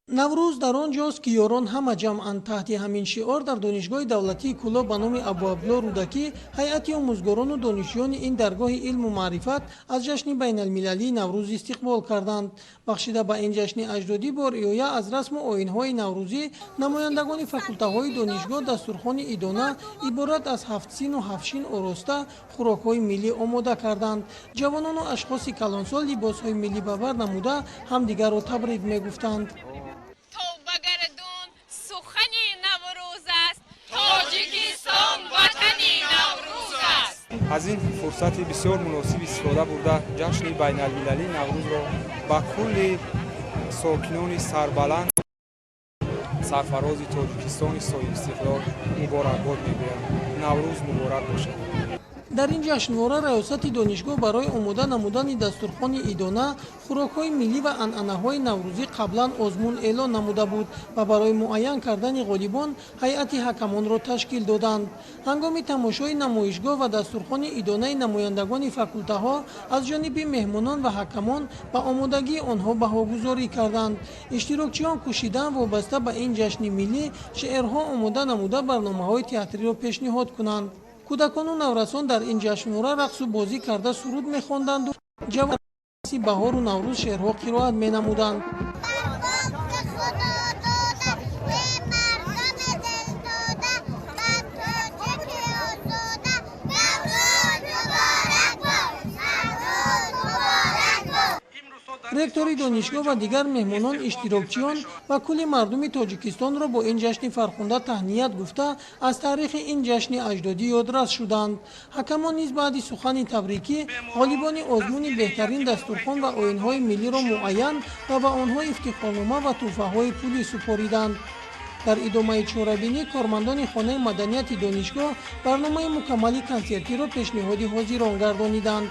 Наврӯз дар он ҷост, ки ёрон ҳама ҷамъанд. Таҳти ҳамин шиор дар Донишгоҳи давлатии Кӯлоб ба номи Абуабдулло Рӯдакӣ ҳайати омӯзгорону донишҷӯёни ин даргоҳи илму маърифат аз ҷашни байналмилалии Наврӯз истиқбол карданд. Бахшида ба ин ҷашни аҷдодӣ, бо риоя аз расму оинҳои наврӯзӣ, намояндагони факултаҳои донишгоҳ дастурхони идона, иборат аз ҳафт сину ҳафт шин ороста, хӯрокҳои миллӣ омода карданд. Ҷавонону ашхоси калонсол либосҳои миллӣ ба бар намуда, ҳамдигарро табрик мегуфтанд. То ба гардун сухани Наврӯз аст, Тоҷикистон ватани Наврӯз аст. Аз ин фурсати бисёр муносиб истифода бурда, ҷашни байналмилалии Наврӯзро ба кулли сокинони сарбаланд, сарфарози Тоҷикистони соҳибистиқлол муборакбод мегӯям. Наврӯз муборак бошад! Дар ин ҷашнвора раёсати донишгоҳ барои омода намудани дастурхони идона, хӯрокҳои миллӣ ва анъанаҳои наврӯзӣ қаблан озмун эълон намуда буд ва барои муайян кардани ғолибон ҳайати ҳакамонро ташкил доданд. Ҳангоми тамошои намоишгоҳ ва дастурхони идонаи намояндагони факултаҳо аз ҷониби меҳмонон ва ҳакамон ба омодагии онҳо баҳогузорӣ карданд. Иштирокчиён кӯшиданд, вобаста ба ин ҷашни миллӣ шеърҳо омода намуда, барномаҳои театриро пешниҳод кунанд. Кӯдакону наврасон дар ин ҷашнвора рақсу бозӣ карда, суруд мехонданду ҷавоси баҳору Наврӯз шеърҳо қироат менамуданд. Худо дода, мардуми дилдода, ба тоҷики озода Наврӯз муборак бод! Наврӯз муборак бод! Ректори донишгоҳ ва дигар меҳмонон иштирокчиён ва кулли мардуми Тоҷикистонро бо ин ҷашни фархунда таҳният гуфта, аз таърихи ин ҷашни аҷдодӣ ёдрас шуданд. Ҳакамон низ баъди сухани табрикӣ ғолибони озмуни беҳтарин дастурхон ва оинҳои миллиро муайян ва ба онҳо ифтихорнома ва тӯҳфаҳои пулӣ супориданд. Дар идомаи чорабинӣ кормандони хонаи маданияти донишгоҳ барномаи мукаммали консертиро пешниҳоди ҳозирон гардониданд.